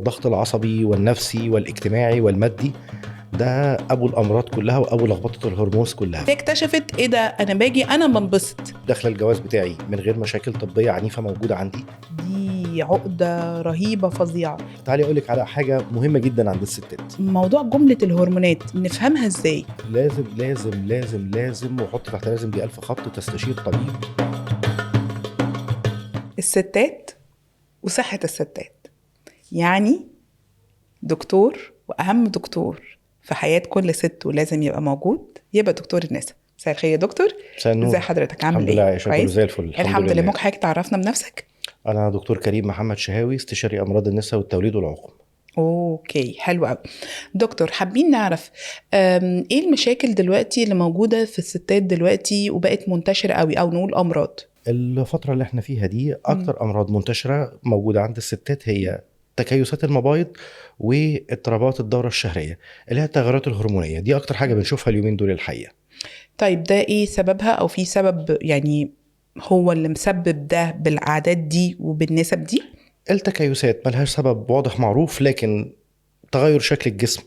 الضغط العصبي والنفسي والاجتماعي والمادي، ده ابو الامراض كلها وابو لخبطة ال hormones كلها. هي اكتشفت ايه ده، انا باجي انا بنبسط. داخله الجواز بتاعي من غير مشاكل طبية عنيفة موجودة عندي، دي عقده رهيبة فظيعة. تعالي اقول لك على حاجة مهمة جدا عند الستات، موضوع جملة الهرمونات نفهمها ازاي. لازم لازم لازم لازم، وحط تحت لازم دي 1000 خط، تستشير طبيب. الستات وصحة الستات، يعني دكتور، واهم دكتور في حياة كل ست ولازم يبقى موجود يبقى دكتور النساء. مساء الخير يا دكتور. مساء النور. ازي حضرتك، عامل الحمد ايه؟ لله يا شكرا، كويس؟ زي الفل الحمد لله. ممكن حضرتك تعرفنا بنفسك؟ انا دكتور كريم محمد شهاوي، استشاري امراض النساء والتوليد والعقم. okay، حلو قوي. دكتور، حابين نعرف ايه المشاكل دلوقتي اللي موجودة في الستات دلوقتي وبقت منتشرة قوي، او نقول امراض؟ الفترة اللي احنا فيها دي اكتر امراض منتشرة موجودة عند الستات هي تكيسات المبايض واضطرابات الدورة الشهرية اللي هي التغيرات الهرمونيه، دي اكتر حاجة بنشوفها اليومين دول الحقيقة. طيب ده ايه سببها، او في سبب يعني هو اللي مسبب ده بالاعداد دي وبالنسب دي؟ التكيسات ملهاش سبب واضح معروف، لكن تغير شكل الجسم،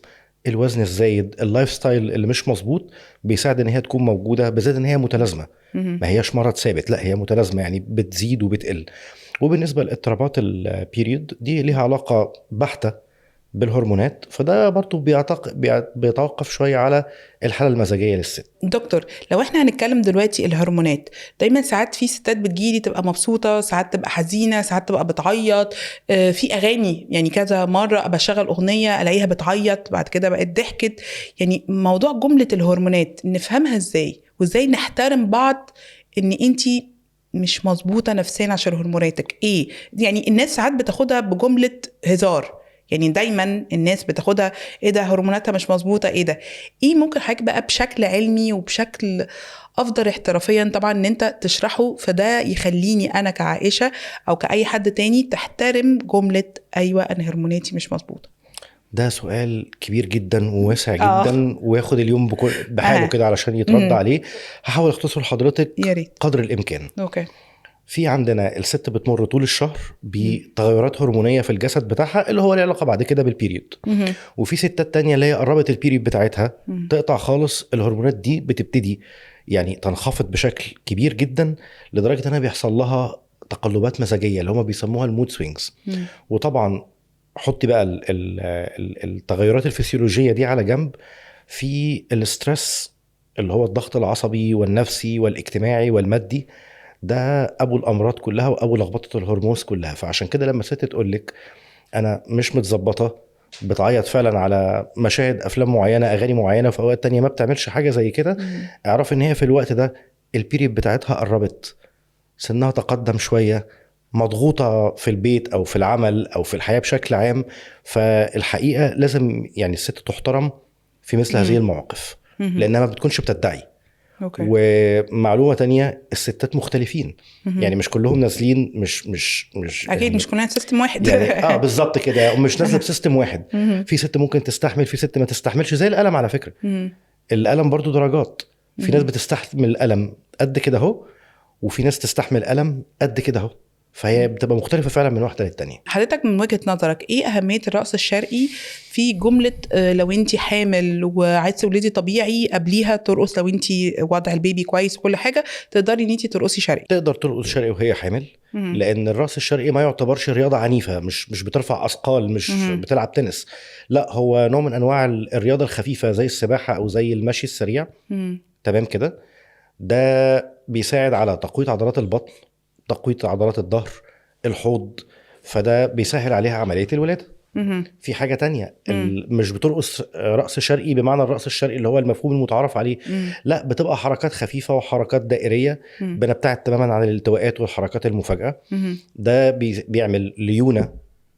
الوزن الزايد، ال lifestyle اللي مش مظبوط بيساعد ان هي تكون موجودة، بالذات ان هي متلازمة، ما هياش مرض ثابت، لا هي متلازمة، يعني بتزيد وبتقل. وبالنسبة لاضطرابات ال period دي ليها علاقة بحته بالهرمونات، فده برضو بيتوقف شوية على الحالة المزاجية للست. دكتور، لو احنا هنتكلم دلوقتي الهرمونات، دايما ساعات في ستات بتجيلي تبقى مبسوطة، ساعات تبقى حزينة، ساعات تبقى بتعيط، في اغاني يعني كذا مرة ابقى اشغل اغنية الاقيها بتعيط، بعد كده بقت ضحكت. يعني موضوع جملة الهرمونات نفهمها ازاي، وازاي نحترم بعض ان انتي مش مظبوطة نفسيا عشان هرموناتك ايه؟ يعني الناس ساعات بتاخدها بجملة هزار، يعني دايما الناس بتاخدها ايه ده هرموناتها مش مظبوطة، ايه ده ايه. ممكن حضرتك بقى بشكل علمي وبشكل افضل احترافيا طبعا ان انت تشرحه، فده يخليني انا كعائشه او كاي حد تاني تحترم جملة ايوه انا هرموناتي مش مظبوطة. ده سؤال كبير جدا وواسع جدا وياخد اليوم بحاله كده علشان يترد عليه. هحاول اختصر لحضرتك قدر الامكان. okay. في عندنا الست بتمر طول الشهر بتغيرات هرمونيه في الجسد بتاعها اللي هو له علاقة بعد كده بال period. وفي ستات تانية اللي هي قربت ال period بتاعتها تقطع خالص، الهرمونات دي بتبتدي يعني تنخفض بشكل كبير جدا لدرجة انها بيحصل لها تقلبات مزاجيه اللي هم بيسموها ال mood swings. وطبعا حطي بقى التغيرات الفسيولوجية دي على جنب، في ال stress اللي هو الضغط العصبي والنفسي والاجتماعي والمادي، ده ابو الامراض كلها وابو لخبطة ال hormones كلها. فعشان كده لما الست تقول لك انا مش متظبطه، بتعيط فعلا على مشاهد افلام معينة، اغاني معينة، في اوقات تانية ما بتعملش حاجة زي كده، اعرف ان هي في الوقت ده ال period بتاعتها قربت، سنها تقدم شوية، مضغوطه في البيت او في العمل او في الحياة بشكل عام. فالحقيقة لازم يعني الست تحترم في مثل هذه المواقف لانها ما بتكونش بتدعي. okay. ومعلومه تانية، الستات مختلفين. يعني مش كلهم نازلين، مش مش مش اكيد يعني مش كلنا system واحد يعني بالظبط كده، ومش نازله ب system واحد. في ست ممكن تستحمل، في ست ما تستحملش، زي الالم على فكرة. الالم برضو درجات، في ناس بتستحمل الالم قد كده اهو، وفي ناس تستحمل الالم قد كده اهو، فهي بتبقى مختلفة فعلا من واحدة للتانية. حضرتك من وجهة نظرك ايه أهمية الرقص الشرقي في جملة لو انت حامل وعايزة تولدي طبيعي قبليها ترقص، لو انت وضع البيبي كويس وكل حاجة تقدري ان انت ترقصي شرقي؟ تقدر ترقص شرقي وهي حامل، لأن الرقص الشرقي ما يعتبرش رياضة عنيفة، مش بترفع أثقال، مش بتلعب تنس، لا هو نوع من أنواع الرياضة الخفيفة زي السباحة أو زي المشي السريع. تمام كده. ده بيساعد على تقوية عضلات البطن، تقوية عضلات الظهر، الحوض، فده بيسهل عليها عملية الولادة. في حاجة تانية، مش بترقص رقص شرقي بمعنى الرقص الشرقي اللي هو المفهوم المتعارف عليه، لا بتبقى حركات خفيفة وحركات دائرية، بنبتعد تماما عن الالتواءات والحركات المفاجئة. ده بيعمل ليونة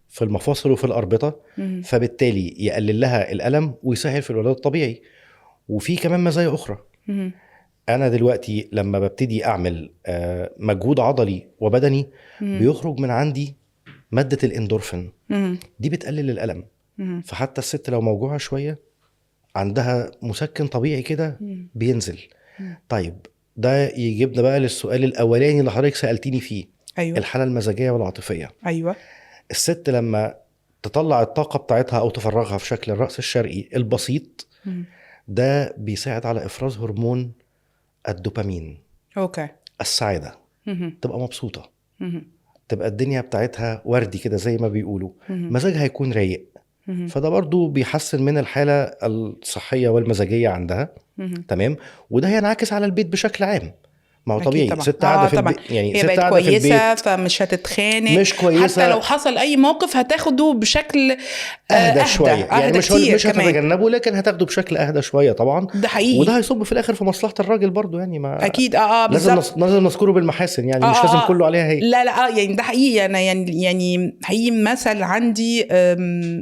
في المفاصل وفي الأربطة، فبالتالي يقلل لها الألم ويسهل في الولادة الطبيعي. وفي كمان مزايا أخرى. أنا دلوقتي لما ببتدي أعمل مجهود عضلي وبدني، بيخرج من عندي مادة الإندورفين. دي بتقلل الألم. فحتى الست لو موجوعة شوية عندها مسكن طبيعي كده بينزل. طيب ده يجيبنا بقى للسؤال الأولاني اللي حضرتك سألتيني فيه. أيوة. الحالة المزاجية والعاطفية. أيوة. الست لما تطلع الطاقة بتاعتها او تفرغها في شكل الرقص الشرقي البسيط، ده بيساعد على افراز هرمون الدوبامين. السعادة. تبقى مبسوطه، تبقى الدنيا بتاعتها وردي كده زي ما بيقولوا، مزاجها هيكون رايق. فده برضو بيحسن من الحالة الصحية والمزاجيه عندها. تمام. وده هينعكس على البيت بشكل عام. ما هو طبيعي طبعا. ست قاعدة في البيت، يعني هي ست بقت قاعدة في كويسة البيت فمش هتتخانق، مش كويسة، حتى لو حصل اي موقف هتاخده بشكل اهدى شوية، يعني أهدى مش كتير مش كمان. هتتجنبه، لكن هتاخده بشكل اهدى شوية طبعا. ده حقيقي. وده هيصب في الاخر في مصلحة الراجل برضو، يعني ما اكيد. لازم بالظبط. لازم نذكره بالمحاسن، يعني مش لازم كله عليها هي. لا لا، يعني ده حقيقي. انا يعني حقيقي مثل عندي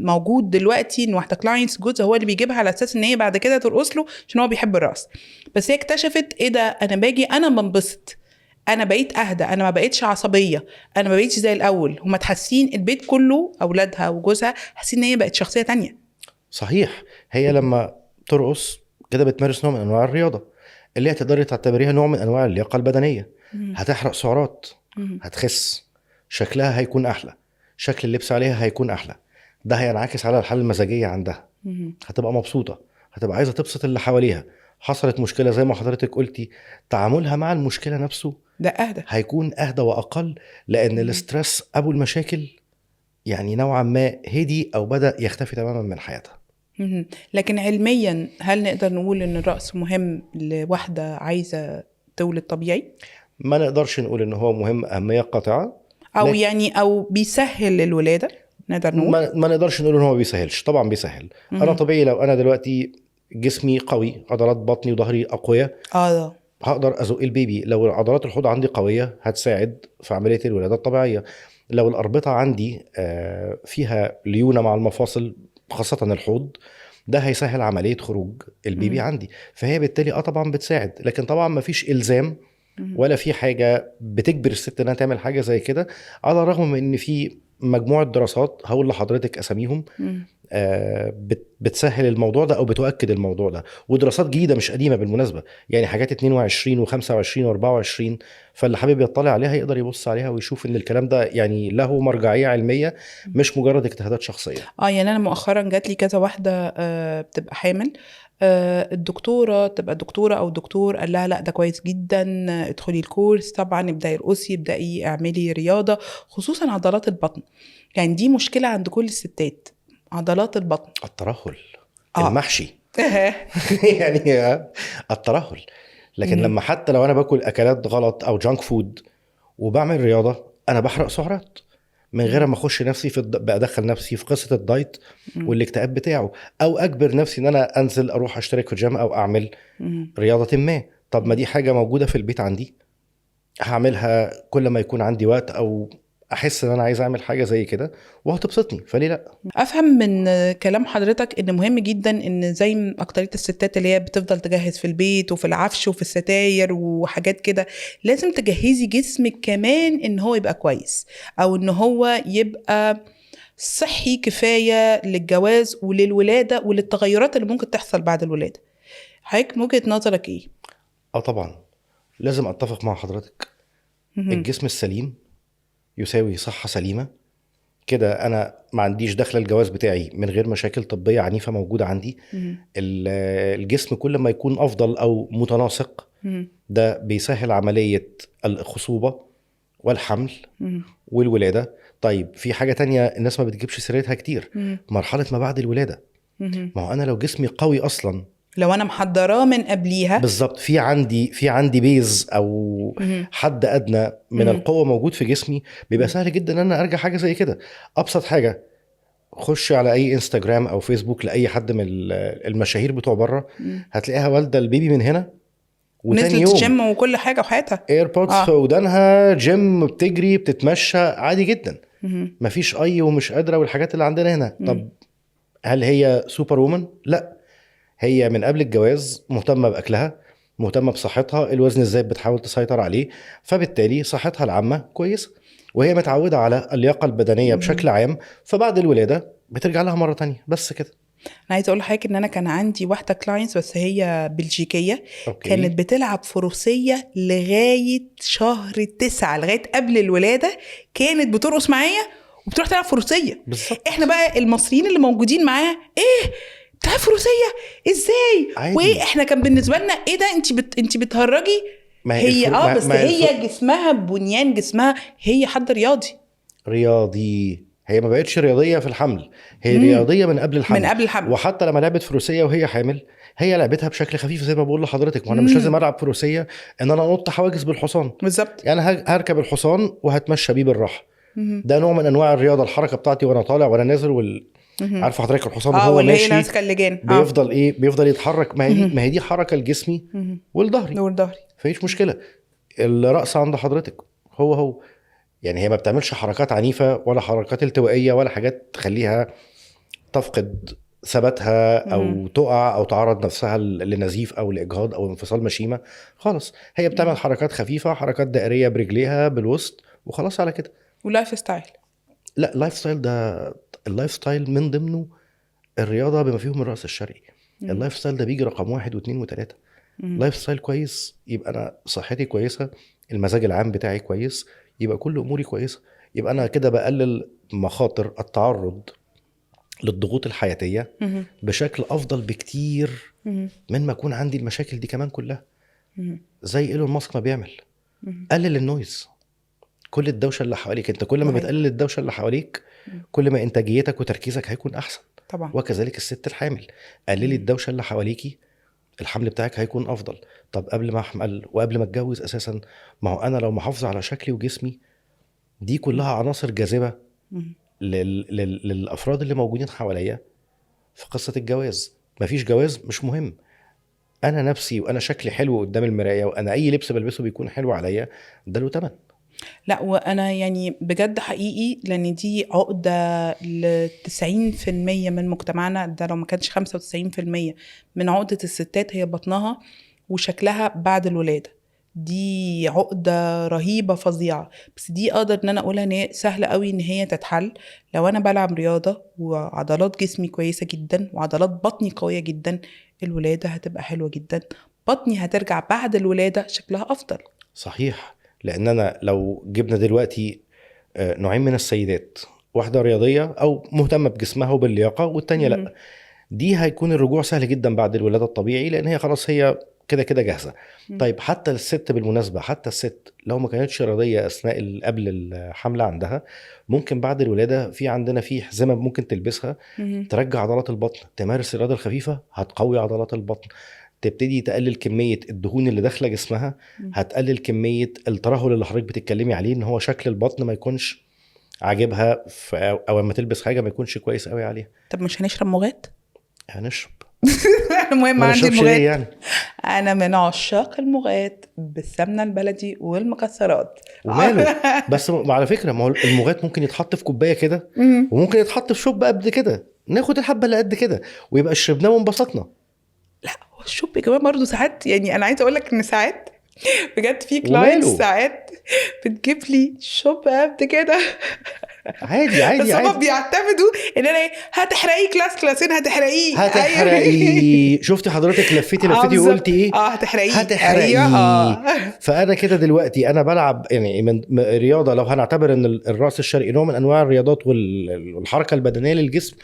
موجود دلوقتي، ان واحدة clients جوزها هو اللي بيجيبها على اساس ان هي بعد كده ترقص له عشان هو بيحب الرقص، بس هي اكتشفت ايه ده، انا باجي انا بنبسط، انا بقيت اهدى، انا ما بقيتش عصبية، انا ما بقيتش زي الاول. هما تحسين البيت كله، اولادها وجوزها حاسين ان هي بقت شخصية تانية. صحيح. هي لما ترقص كده بتمارس نوع من انواع الرياضة اللي هي تقدري تعتبريها نوع من انواع اللياقة البدنية. هتحرق سعرات، هتخس، شكلها هيكون احلى، شكل اللبس عليها هيكون احلى، ده هينعكس على الحالة المزاجية عندها. هتبقى مبسوطة، هتبقى عايزه تبسط اللي حواليها. حصلت مشكلة زي ما حضرتك قلتي، تعاملها مع المشكلة نفسه ده اهدى، هيكون اهدى واقل، لان ال stress ابو المشاكل يعني نوعا ما هدي او بدا يختفي تماما من حياتها. لكن علميا هل نقدر نقول ان الرقص مهم لواحدة عايزه تولد طبيعي؟ ما نقدرش نقول ان هو مهم اهمية قاطعه، او يعني او بيسهل الولادة، نقدر نقول ما نقدرش نقول ان هو بيسهلش. طبعا بيسهل. انا طبيعي لو انا دلوقتي جسمي قوي، عضلات بطني وظهري اقوياء، هقدر ازق البيبي. لو عضلات الحوض عندي قوية هتساعد في عملية الولادة الطبيعية. لو الاربطه عندي فيها ليونه مع المفاصل خاصة الحوض، ده هيسهل عملية خروج البيبي عندي. فهي بالتالي طبعا بتساعد، لكن طبعا ما فيش الزام ولا في حاجة بتجبر الست انها تعمل حاجة زي كده، على الرغم من ان في مجموعة دراسات هقول لحضرتك اساميهم بتسهل الموضوع ده او بتؤكد الموضوع ده، ودراسات جديدة مش قديمة بالمناسبة، يعني حاجات 22 و25 و24، فاللي حابب يطلع عليها يقدر يبص عليها ويشوف ان الكلام ده يعني له مرجعية علمية، مش مجرد اجتهادات شخصية. يعني انا مؤخرا جات لي كذا واحدة بتبقى حامل، الدكتورة تبقى دكتورة او دكتور قال لها لا ده كويس جدا، ادخلي الكورس، طبعا ابداي ارقصي، ابداي اعملي رياضة، خصوصا عضلات البطن. يعني دي مشكلة عند كل الستات، عضلات البطن، الترهل، المحشي يعني الترهل. لكن لما حتى لو انا باكل اكلات غلط او junk food وبعمل رياضة، انا بحرق سعرات من غير ما اخش نفسي في ادخل نفسي في قصة الدايت والاكتئاب بتاعه، او اجبر نفسي ان انا انزل اروح اشترك في جيم او اعمل رياضة ما. طب ما دي حاجة موجودة في البيت عندي، هعملها كل ما يكون عندي وقت او احس ان انا عايز اعمل حاجة زي كده وهتبسطني، فليه لا؟ افهم من كلام حضرتك ان مهم جدا ان زي اكتريه الستات اللي هي بتفضل تجهز في البيت وفي العفش وفي الستاير وحاجات كده، لازم تجهزي جسمك كمان ان هو يبقى كويس، او ان هو يبقى صحي كفاية للجواز وللولاده وللتغيرات اللي ممكن تحصل بعد الولادة. حضرتك وجهه نظرك ايه؟ طبعا لازم اتفق مع حضرتك. الجسم السليم يساوي صحة سليمة. كده أنا ما عنديش دخل الجواز بتاعي من غير مشاكل طبية عنيفة موجودة عندي. الجسم كل ما يكون أفضل أو متناسق، ده بيسهل عملية الخصوبة والحمل والولادة. طيب في حاجة تانية الناس ما بتجيبش سيرتها كتير، مرحلة ما بعد الولادة. ما هو أنا لو جسمي قوي أصلا، لو انا محضراه من قبليها بالظبط، في عندي base او حد ادنى من القوة موجود في جسمي، بيبقى سهل جدا ان انا ارجع حاجة زي كده. ابسط حاجة، خش على اي انستجرام او فيسبوك لاي حد من المشاهير بتوع بره، هتلاقيها والده البيبي من هنا، وتاني يوم جيم وكل حاجة وحياتها، AirPods في ودانها، جيم، بتجري، بتتمشى عادي جدا، مفيش اي ومش قادرة والحاجات اللي عندنا هنا. طب هل هي super woman؟ لا، هي من قبل الجواز مهتمة بأكلها، مهتمة بصحتها، الوزن الزايد بتحاول تسيطر عليه، فبالتالي صحتها العامة كويسة، وهي متعودة على اللياقة البدنية بشكل عام، فبعد الولادة بترجع لها مرة تانية بس كده. أنا عايزة أقول لحضرتك إن أنا كان عندي واحدة clients بس هي بلجيكية. okay. كانت بتلعب فروسية لغاية شهر 9، لغاية قبل الولادة كانت بترقص معايا وبتروح تلعب فروسيه. بالظبط. احنا بقى المصريين اللي موجودين معاها ايه بتلعب فروسيه ازاي؟ عادي. وايه احنا كان بالنسبة لنا ايه ده، انت بتهرجي. ما هي بس ما هي جسمها، بنيان جسمها، هي حد رياضي. رياضي. هي ما بقتش رياضية في الحمل، هي رياضية من قبل الحمل. من قبل الحمل. وحتى لما لعبت فروسيه وهي حامل، هي لعبتها بشكل خفيف زي ما بقول لحضرتك. ما انا مش لازم العب فروسيه ان انا انط حواجز بالحصان. بالظبط. يعني هركب الحصان وهتمشى بيه بالراحة. ده نوع من انواع الرياضة، الحركة بتاعتي وانا طالع وانا نازل عارفه حضرتك الحصان وهو واللي هي ماشي ماسكه اللجان بيفضل ايه، بيفضل يتحرك. ما هي دي حركة لجسمي ولظهري. ولظهري. مفيش مشكلة. الرقص عند حضرتك هو يعني هي ما بتعملش حركات عنيفة ولا حركات التوائيه ولا حاجات تخليها تفقد ثباتها او تقع او تعرض نفسها لنزيف او لاجهاض او انفصال مشيمه خالص. هي بتعمل حركات خفيفة، حركات دائريه برجليها بالوسط وخلاص على كده. و lifestyle. لا lifestyle ده، ال lifestyle من ضمنه الرياضة بما فيهم الرقص الشرقي. ال lifestyle ده بيجي رقم 1 و2 و3. lifestyle كويس يبقى انا صحتي كويسة، المزاج العام بتاعي كويس، يبقى كل اموري كويسة، يبقى انا كده بقلل مخاطر التعرض للضغوط الحياتية بشكل افضل بكتير من ما اكون عندي المشاكل دي كمان كلها. زي ايلون ماسك ما بيعمل، قلل ال noise، كل الدوشة اللي حواليك. انت كل ما بتقلل الدوشة اللي حواليك كل ما انتاجيتك وتركيزك هيكون احسن. طبعا. وكذلك الست الحامل، قللي الدوشة اللي حواليكي، الحمل بتاعك هيكون افضل. طب قبل ما احمل وقبل ما اتجوز اساسا، ما هو انا لو محافظة على شكلي وجسمي، دي كلها عناصر جاذبة للافراد اللي موجودين حواليا في قصة الجواز. مفيش جواز مش مهم، انا نفسي وانا شكلي حلو قدام المراية وانا اي لبس بلبسه بيكون حلو عليا، ده له ثمن. لا وانا يعني بجد حقيقي، لان دي عقده ل 90% من مجتمعنا، ده لو ما كانش 95% من عقده الستات هي بطنها وشكلها بعد الولادة. دي عقده رهيبة فظيعة، بس دي اقدر ان انا اقولها ان هي سهلة قوي ان هي تتحل لو انا بلعب رياضة وعضلات جسمي كويسة جدا وعضلات بطني قوية جدا، الولادة هتبقى حلوة جدا، بطني هترجع بعد الولادة شكلها افضل. صحيح. لان انا لو جبنا دلوقتي نوعين من السيدات، واحدة رياضية او مهتمة بجسمها وباللياقه، والتانية لا، دي هيكون الرجوع سهل جدا بعد الولادة الطبيعي، لان هي خلاص هي كده كده جاهزة. طيب حتى الست بالمناسبة، حتى الست لو ما كانتش رياضية اثناء قبل الحملة عندها، ممكن بعد الولادة في عندنا في حزمه ممكن تلبسها ترجع عضلات البطن، تمارس الرياضة الخفيفة هتقوي عضلات البطن، تبتدي تقلل كمية الدهون اللي داخله جسمها، هتقلل كمية الترهل اللي حضرتك بتتكلمي عليه، ان هو شكل البطن ما يكونش عاجبها، او لما تلبس حاجة ما يكونش كويس قوي عليها. طب مش هنشرب مغات؟ هنشرب. المهم عندي المغات يعني. انا من عشاق المغات بالسمنه البلدي والمكسرات. وماله؟ بس على فكرة، ما هو المغات ممكن يتحط في كوباية كده، وممكن يتحط في شوب قد كده، ناخد الحبة اللي قد كده ويبقى شربناه وانبسطنا. لا هو الشوب كمان برضه ساعات، يعني انا عايزه اقول لك ان ساعات بجد في clients ساعات بتجيب لي شوب قد كده عادي عادي. بس هم بيعتمدوا ان انا ايه، هتحرقيه كلاس كلاسين، هتحرقيه. شفتي حضرتك لفيتي وقلتي ايه؟ هتحرقيه. فانا كده دلوقتي انا بلعب يعني من رياضة، لو هنعتبر ان الرأس الشرقي نوع من انواع الرياضات والحركة البدنية للجسم،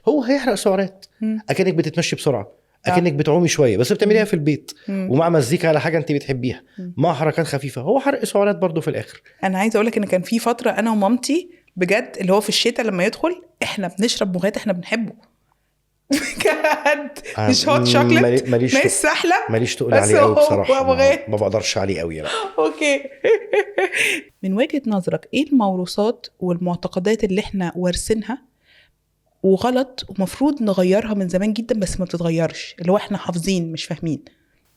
هو هيحرق سعرات. اكنك بتتمشي بسرعة، اكنك بتعومي شوية، بس بتعمليها في البيت ومع مزيكا على حاجة انت بتحبيها، مع حركات خفيفة، هو حرق سعرات برضو في الاخر. انا عايزه اقول لك ان كان في فترة انا ومامتي بجد اللي هو في الشتاء لما يدخل احنا بنشرب مغات، احنا بنحبه بجد، مش hot chocolate، مش سحله، ماليش تقول عليه قوي بصراحة، ما بقدرش عليه قوي. okay. من وجهه نظرك ايه الموروثات والمعتقدات اللي احنا وارثينها وغلط ومفروض نغيرها من زمان جدا بس ما بتتغيرش، اللي هو احنا حافظين مش فاهمين؟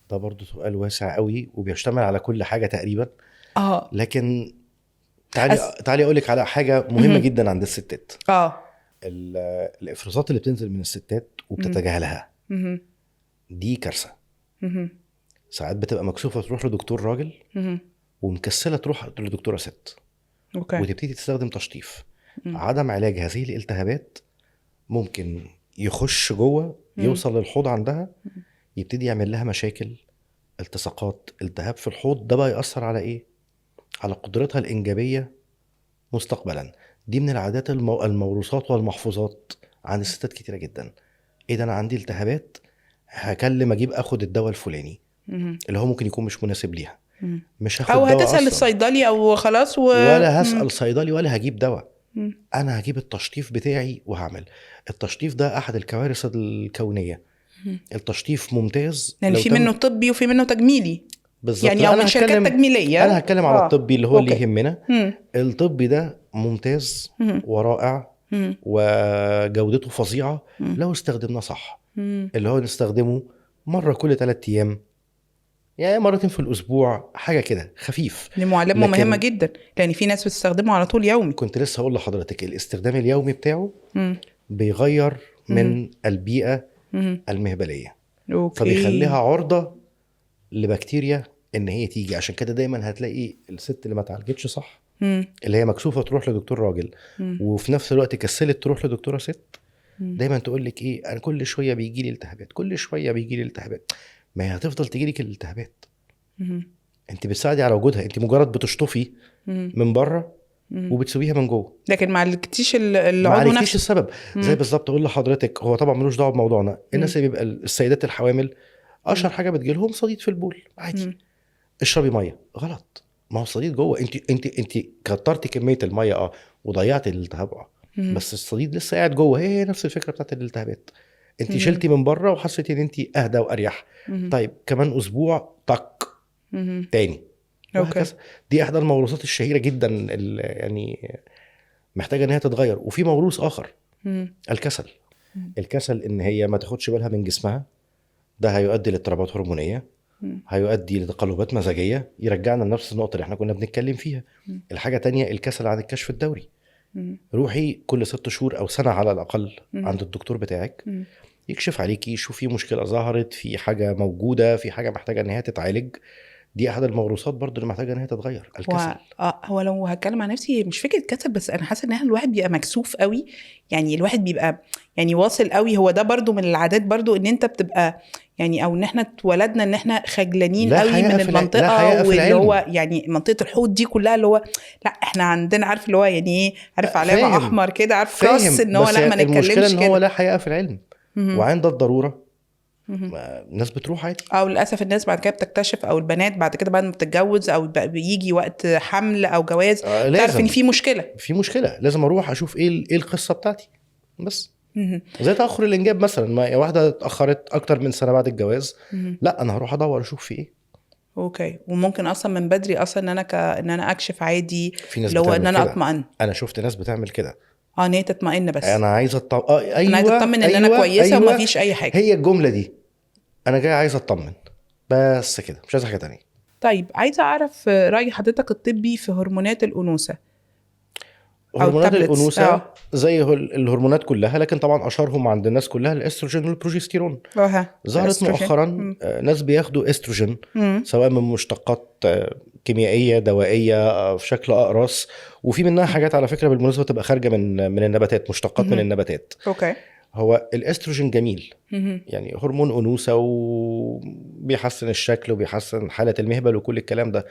ده برضو سؤال واسع قوي وبيشتمل على كل حاجة تقريبا. لكن تعالي اقول لك على حاجة مهمة جدا عند الستات. الافرازات اللي بتنزل من الستات وبتتجاهلها دي كارثة. ساعات بتبقى مكسوفه تروح لدكتور راجل ومكسله تروح لدكتوره ست. okay. وتبتدي تستخدم تشطيف. عدم علاج هذه الالتهابات ممكن يخش جوه، يوصل للحوض عندها، يبتدي يعمل لها مشاكل، التصاقات، التهاب في الحوض. ده بقى يأثر على ايه؟ على قدرتها الإنجابية مستقبلا. دي من العادات الموروثات والمحفوظات عند الستات كتيرة جدا. ايه ده، انا عندي التهابات، هكلم اجيب اخد الدواء الفلاني اللي هو ممكن يكون مش مناسب ليها. مش هاخد او دواء هتسال أصلاً. الصيدلي او خلاص ولا هسال صيدلي ولا هجيب دواء. انا هجيب التشطيف بتاعي وهعمل التشطيف. ده احد الكوارث الكونية. التشطيف ممتاز يعني لو في منه طبي وفي منه تجميلي. بالظبط. يعني لا، او أنا من شركات تجميليه. انا هتكلم على الطبي اللي هو اللي يهمنا. الطبي ده ممتاز ورائع وجودته فظيعة لو استخدمناه صح. اللي هو نستخدمه مرة كل 3 ايام، يعني مرتين في الاسبوع، حاجة كده خفيف. دي معلومة مهمة جدا، لان في ناس بتستخدمه على طول يومي. كنت لسه هقول لحضرتك الاستخدام اليومي بتاعه بيغير من البيئة المهبليه. فبيخليها عرضه لبكتيريا ان هي تيجي. عشان كده دايما هتلاقي الست اللي ما اتعالجتش صح، اللي هي مكسوفه تروح لدكتور راجل، وفي نفس الوقت كسلت تروح لدكتوره ست، دايما تقول لك ايه، انا كل شوية بيجي لي التهابات، كل شوية بيجي لي التهابات. ما هي هتفضل تجي لك الالتهابات. انت بتساعدي على وجودها، انت مجرد بتشطفي من بره وبتسويها من جوه، لكن ما عالجتيش ما العضو عالجتيش نفسه. السبب. زي بالظبط اقول لحضرتك، هو طبعا ملوش دعوه بموضوعنا، الناس اللي بيبقى السيدات الحوامل اشهر حاجة بتجيلهم صديد في البول عادي. اشربي مية، غلط، ما هو الصديد جوه. انت كترتي كمية المية وضيعتي الالتهاب بس الصديد لسه قاعد جوه. هي نفس الفكرة بتاعت الالتهابات، انت شلتي من بره وحسيتي ان انت اهدى واريح. طيب كمان اسبوع طق تاني وهكذا. دي احدى الموروثات الشهيرة جدا اللي يعني محتاجه ان هي تتغير. وفي موروث اخر، الكسل. الكسل ان هي ما تاخدش بالها من جسمها، ده هيؤدي لاضطرابات هرمونيه، هيؤدي لتقلبات مزاجيه، يرجعنا لنفس النقطة اللي احنا كنا بنتكلم فيها. الحاجة تانية الكسل عن الكشف الدوري. روحي كل 6 شهور او سنة على الاقل عند الدكتور بتاعك، يكشف عليكي، يشوف في مشكلة ظهرت، في حاجة موجودة، في حاجة محتاجه ان هي تتعالج. دي احد الموروثات برضو اللي محتاجه ان هي تتغير، الكسل. هو لو هتكلم عن نفسي مش فكرة كسل، بس انا حاسه ان احنا الواحد بيبقى مكسوف قوي، يعني الواحد بيبقى يعني واصل قوي. هو ده برضو من العادات برضو، ان انت بتبقى يعني، او ان احنا اتولدنا ان احنا خجلانين قوي من المنطقة، واللي هو يعني منطقة الحوض دي كلها، اللي هو لا احنا عندنا، عارف اللي هو يعني ايه، عارف علامة احمر كده، عارف cross، ان هو لا ما نتكلمش كده. المشكلة ان هو لا حقيقة في العلم، وعند الضرورة الناس بتروح عادي. او للاسف الناس بعد كده بتكتشف، او البنات بعد كده بعد ما بتتجوز او بيجي وقت حمل او جواز، تعرف ان في مشكلة، في مشكلة لازم اروح اشوف ايه القصة بتاعتي. بس زي تاخر الانجاب مثلا، ما واحدة اتاخرت اكتر من سنة بعد الجواز، لا انا هروح ادور اشوف في ايه. okay. وممكن اصلا من بدري اصلا ان انا ان انا اكشف عادي، لو ان انا اطمئن. انا شفت ناس بتعمل كده، ان هي تطمئن بس، انا عايزه ايوه، انا عايزه اطمن ان انا كويسة وما فيش اي حاجة. هي الجملة دي، انا جاي عايزه اطمن بس كده، مش عايزه حاجة تانية. طيب عايزه اعرف راي حضرتك الطبي في هرمونات الانوثة. هرمونات الانوثة زي الهرمونات كلها، لكن طبعا اشهرهم عند الناس كلها الاستروجين والبروجستيرون. ظهرت مؤخرا ناس بياخدوا استروجين سواء من مشتقات كيميائية دوائيه في شكل اقراص، وفي منها حاجات على فكرة بالمناسبة تبقى خارجه من النباتات، مشتقات من النباتات. okay. هو الاستروجين جميل، يعني هرمون انوثه وبيحسن الشكل وبيحسن حاله المهبل وكل الكلام ده،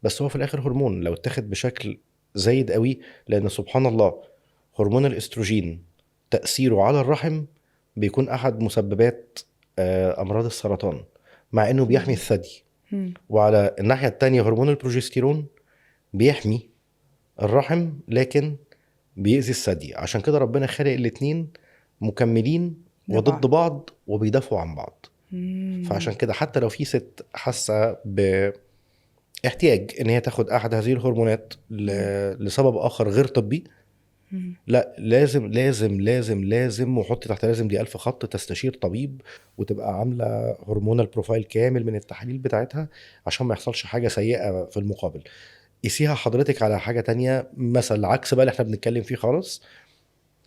بس هو في الاخر هرمون لو اتاخد بشكل زايد قوي، لان سبحان الله هرمون الاستروجين تاثيره على الرحم بيكون احد مسببات امراض السرطان، مع انه بيحمي الثدي. وعلى الناحية الثانية هرمون البروجستيرون بيحمي الرحم لكن بيأذي الثدي. عشان كده ربنا خلق الاثنين مكملين وضد بعض وبيدافعوا عن بعض. فعشان كده حتى لو في ست حاسه باحتياج ان هي تاخد احد هذه الهرمونات لسبب اخر غير طبي، لا لازم لازم لازم لازم، وحط تحت لازم دي 1000 خط، تستشير طبيب وتبقى عامله hormonal profile كامل من التحاليل بتاعتها عشان ما يحصلش حاجة سيئه في المقابل. قيسيها حضرتك على حاجة تانية، مثلا العكس بقى اللي احنا بنتكلم فيه خالص،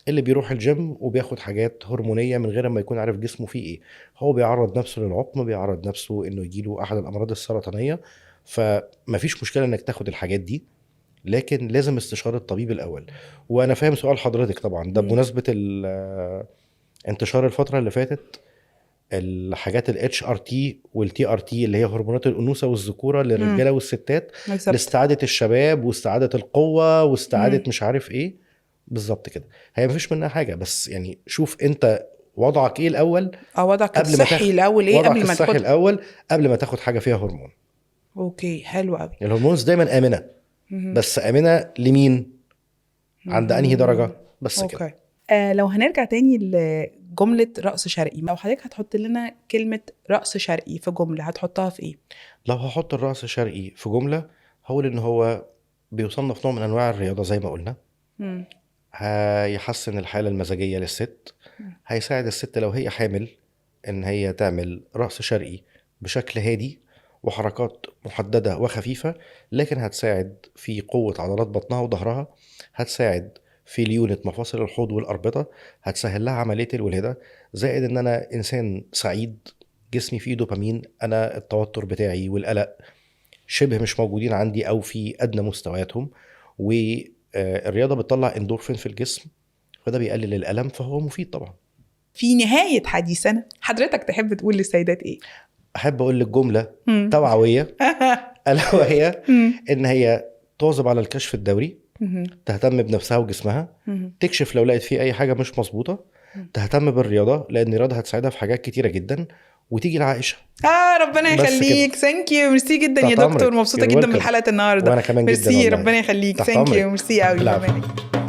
اللي بيروح الجيم وبياخد حاجات هرمونيه من غير ما يكون عارف جسمه فيه ايه، هو بيعرض نفسه للعقم، بيعرض نفسه انه يجيله احد الامراض السرطانية. فمفيش مشكلة انك تاخد الحاجات دي، لكن لازم استشاره الطبيب الاول. وانا فاهم سؤال حضرتك طبعا ده بمناسبة انتشار الفترة اللي فاتت الحاجات ال HRT وال TRT اللي هي هرمونات الانوثة والذكوره للرجاله والستات، لاستعادة الشباب واستعادة القوة واستعادة مش عارف ايه. بالظبط كده. هي مفيش منها حاجه، بس يعني شوف انت وضعك ايه الاول. اه، وضعك قبل ما الصحي تاخد الاول ايه وضعك قبل ما الصحي تاخد. الاول قبل ما تاخد حاجة فيها هرمون. okay، حلو قوي. ال hormones دايما امنه، بس امنه لمين؟ عند انهي درجه؟ بس كده. okay. لو هنرجع تاني لجملة رقص شرقي، لو حضرتك هتحط لنا كلمة رقص شرقي في جملة هتحطها في ايه؟ لو هحط الرقص الشرقي في جمله، هقول ان هو بيصنف نوع من انواع الرياضة زي ما قلنا. هيحسن الحالة المزاجية للست. هيساعد الست لو هي حامل ان هي تعمل رقص شرقي بشكل هادي وحركات محددة وخفيفه، لكن هتساعد في قوة عضلات بطنها وظهرها، هتساعد في ليونه مفاصل الحوض والاربطه، هتسهل لها عملية الولادة. زائد ان انا انسان سعيد، جسمي فيه دوبامين، انا التوتر بتاعي والقلق شبه مش موجودين عندي او في ادنى مستوياتهم، والرياضة بتطلع اندورفين في الجسم، فده بيقلل الالم، فهو مفيد طبعا. في نهاية حديثنا حضرتك تحب تقول للسيدات ايه؟ احب اقول لك جملة توعوية الا وهي ان هي تواظب على الكشف الدوري، تهتم بنفسها وجسمها، تكشف لو لقت فيه اي حاجة مش مظبوطة، تهتم بالرياضة لان الرياضة هتساعدها في حاجات كتيرة جدا، وتيجي لعائشة. ربنا بس كده. يخليك، thank you، ميرسي جدا يا تحت دكتور، أمرك. مبسوطة You're جدا welcome. بالحلقة النهارده. وانا كمان جدا ميرسي، والله. ربنا يخليك، تحت thank you، أمرك. ميرسي قوي. العفو. ربنا يخليك.